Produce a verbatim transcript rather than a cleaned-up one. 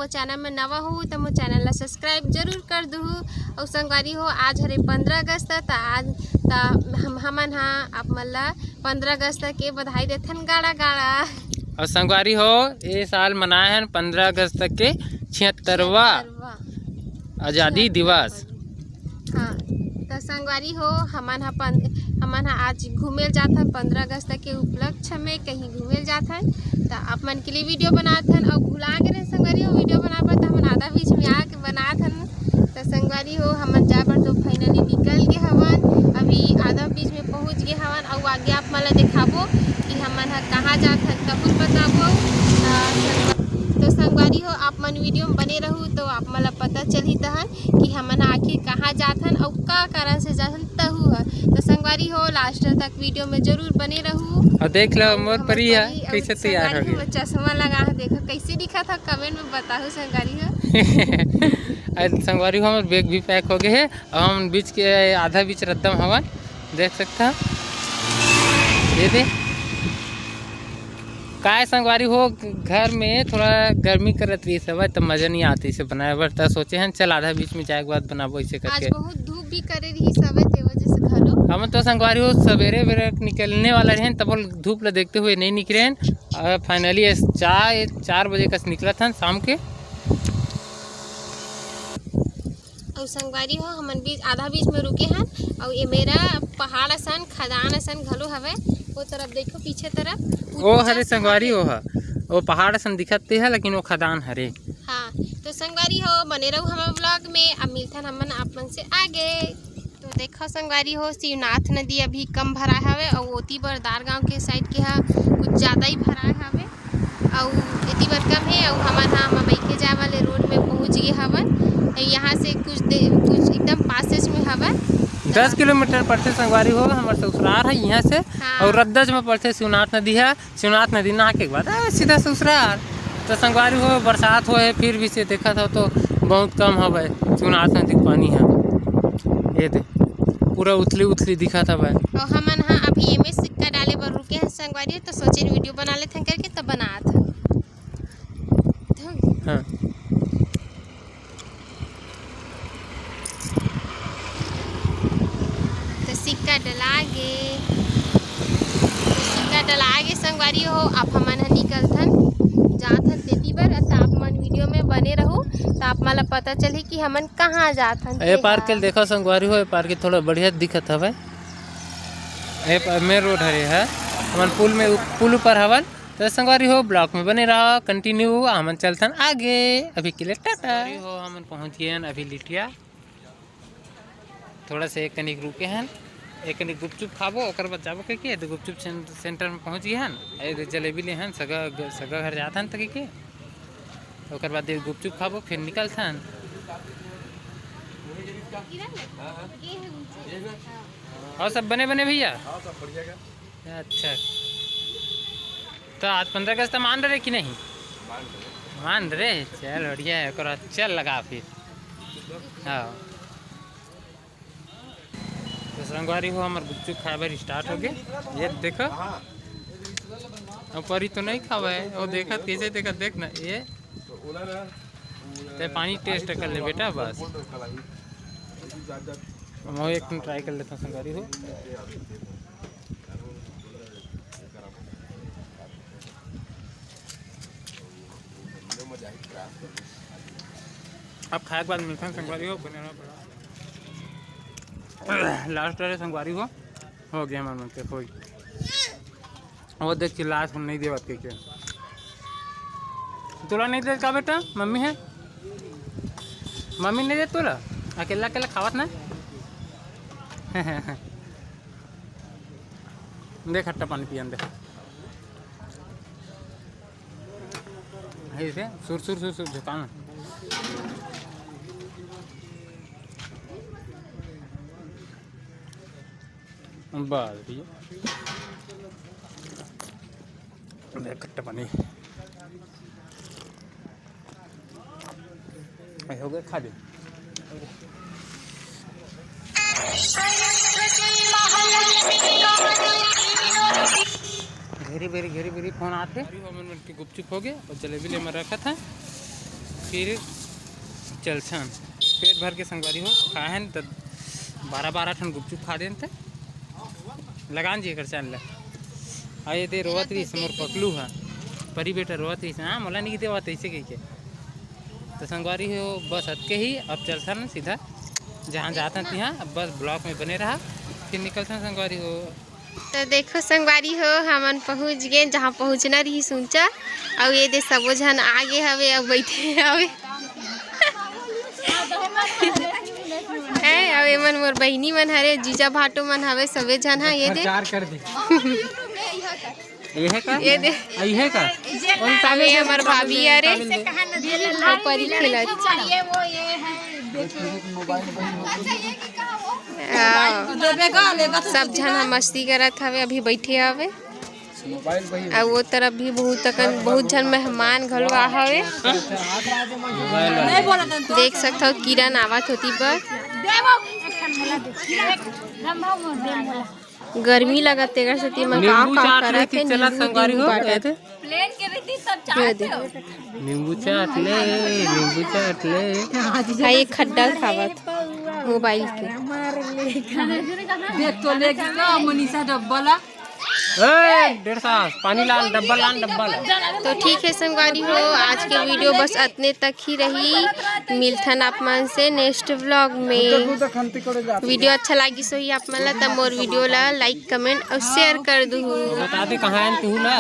Channel में नवा हो त मोर चैनल ला सब्सक्राइब जरूर कर दुहू। अउ संगवारी हो, आज हरे पंद्रह अगस्त, त आज त हम, हमन हा आप मन ला पंद्रह अगस्त के बधाई देथन गाड़ा गाड़ा। अउ संगवारी हो, ए साल मनाए हन पंद्रह अगस्त के छिहत्तरवा छिहत्तरवा। आजादी छिहत्तरवा। दिवस। हाँ, त संगवारी हो, हमन ह पन-, हमन ह आज घूमे ल जात हन, पंद्रह अगस्त के उपलक्ष्य में कहीं घूमे ल जात हन। त आप मन के लिए वीडियो बनात हन, अउ भुला गे रहेन संगवारी हो, वीडियो बनाए बर, त हमन आधा बीच में आके बनात हन। त संगवारी हो, हमन जाए बर तो finally निकल गे हवन, अभी आधा बीच में पहुंच गे हवन, अउ आगे आप मन ल दिखाबो कि हमन ह कहाँ जात हन, तहु ल बताबो। त संगवा-, तो संगवारी हो, आप मन वीडियो में बने रहू, तो आप मन ल पता चलही तहन कि हमन आखिर कहाँ जात हन अउ का कारण से जात हन, तहु ह। तो संगवारी हो, लास्ट तक वीडियो में जरूर बने रहू। अउ देख लो, अउ मोर हमर परी ह परी अउ कइसे तैयार हो संगवारी गे। हमर चश्मा लगा है, देखो कइसे दिखत ह, कमेंट में बताहू संगवारी हो। अउ संगवारी हो, हमर बैग भी पैक हो गे हे, अउ हम बीच के आधा बीच रद्दा म हवन, देख सकत ह। ये दे। काय संगवारी हो, घर में थोड़ा गर्मी करत रहिस हवय, त मजा नइ आत इसे बनाए बर, त सोचे हन चल आधा बीच में जाए के बाद बनाबो इसे आज करके। बहुत धूप भी करे रहिस हवय, ते वजह से घलो। हमन तो संगवारी हो सबेरे बेरे निकलने वाला रहेन, तब धूप ल देखते हुए नइ निकलेन। अउ finally ये चार, चार बजे कस निकलत हन शाम के। अउ संगवारी हो, हमन बीच, आधा बीच में रुके हन, अउ ये मेरा पहाड़ असन, खदान असन घलो हवय। वो तरफ देखो, पीछे तरफ, वो ऊंचा हरे से संगवारी हवे। वो ह, वो पहाड़ असन दिखत ते ह, लेकिन वो खदान हरे। हाँ, तो संगवारी हो, बने रहू हमर vlog में। अब मिलथन हमन आप मन से आगे। तो देखो संगवारी हो, शिवनाथ नदी अभी कम भराए हवे, अउ ओती बर दार गांव के side के ह कुछ ज्यादा ही भराए हवे। अउ एती बर कम हे, अउ हमन ह ममई के जाए वाले road में पहुंच गे हवन। यहाँ से कुछ दे, कुछ एकदम पासेज में हवन। दस किलोमीटर पड़थे संगवारी हो हमर ससुराल ह इहाँ से, हाँ। अउ रद्दज में पड़थे शिवनाथ नदी ह। शिवनाथ नदी नहा के बाद, आ, सीधा ससुराल। तो संगवारी हो, बरसात होए, फिर भी से देखत हो तो बहुत कम हवे शिवनाथ नदी के पानी ह। ये दे, पूरा उथली उथली दिखत हवे। अउ हमन ह अभी एमे सिक्का डाले बर रुके हन संगवारी, तो सोचे वीडियो बना लेथन करके, तो बनात हन। हाँ। तो सिक्का डला गे, तो सिक्का डला गे संगवारी हो। अब हमन ह निकलथन, जात हन तेती बर। त आप मन वीडियो में बने रहू, त आप मन ला पता चलही कि हमन कहाँ जात हन। ए पार के देखो संगवारी हो, ए पार के थोड़ा बढ़िया दिखत हवे। ए प-, main road हरे है, हमन पुल में उप-, पुल ऊपर हवन। तो संगवारी हो, vlog में बने रहा, continue, हमन चलथन आगे। अभी के लिए टाटा। संगवारी हो, हमन पहुँच गए हन अभी लिटिया। थोड़ा से एक कनिक रुके हन, एक कनिक गुपचुप खाबो, ओकर बाद जाबो कहिके। तो गुपचुप सें-, center में पहुँच गए हन। ए दे जलेबी ले हन, सगा, सगा घर जात हन त कहिके। ओकर बाद ये गुपचुप खाबो, फिर निकलथन। और सब बने बने भैया? हाँ, सब बढ़िया है। अच्छा, तो आज पंद्रह अगस्त मान रहे कि नहीं? मान रहे। मान रहे, चल बढ़िया है, करो, चल लगा फिर। हाँ, तो संगवारी हो, हमर गुपचुप खाए बर start हो गए। ये देखो, अब परी तो नहीं खावा है, वो देखत कैसे देखत, देख ना ये। ते पानी taste कर ले बेटा, बस। मैं एक ठन try कर लेता हूँ संगवारी हो। अब खाए के बाद मिलते हैं संगवारी हो, बने रहो। Last वाले संगवारी हो, हो गया हमारे मन के खोई। वो देख चिल्लात हम नहीं देवत कहिके। तोला नहीं दे का बेटा? मम्मी है, मम्मी नहीं दे तोला? अकेला अकेला खावत ना। देख खट्टा पानी पियन दे। ऐसे सुर सुर सुर सुर झुकाना। बस भैया, देख खट्टा पानी। ए, हो गया, खा दे। घेरी बेरी, घेरी बेरी फोन आथे। अरे, हमन मन के गुपचुप हो गए और जलेबी ले मैं रखा था। फिर चलथन। पेट भर के संगवारी हो, खाहन त बारह बारह ठन गुपचुप खा देन त लगान जी एकर चाल ल। आ ये दे रोवत रहिस मोर पकलू ह, परी बेटा रोवत रहिस, हाँ मोला नहीं देवत ऐसे कह के। तो संगवारी हो बस अतके ही, अब चलथन सीधा जहाँ जाथन तिहाँ। अब बस ब्लॉग में बने रहा, फिर निकलथन संगवारी हो। तो देखो संगवारी हो, हमन पहुँच गए जहाँ पहुँचना रही सोचा। अउ ये दे सबो झन आ गे हवे, अउ बैठे हवे। ए, अउ एमन मोर बहिनी मन हरे, जीजा भाटो मन हवे, सबे झन हा ये दे। प्रचार कर दे। ये है का? ये दे। आ, ये है का? अउ ये हमर भाभी हरे, अउ परी खेलत। हाँ। सब झन ह मस्ती करत हवे, अभी बैठे हवे। अउ वो तरफ भी बहुत अकन, बहुत झन मेहमान घलो आ हवे। देख सकथव किरण आवत होती बर। गर्मी लगत तेकर सेती मन का नींबू का चाट करत लेके हे, चला नींबू, संगवारी नींबू हो, काटत। एदे। प्लेन के रीति सब ये चाट दे। हो। नींबू चाट ले, नींबू चाट ले। हाँ, ये खड्डा खावत मोबाइल के। देख तो ले गया मनीषा डब्बा ला। ए, डेढ़ सौ, पानी लान, डब्बा लान, डब्बा लान। तो ठीक है संगवारी हो, आज के वीडियो बस अतने तक ही रही। मिलथन आप मन से नेक्स्ट व्लॉग में। वीडियो अच्छा लागिस होही आप मन ला, त मोर वीडियो ला लाइक, कमेंट अउ शेयर कर दुहू। बता दे कहाँ आयन तू ना।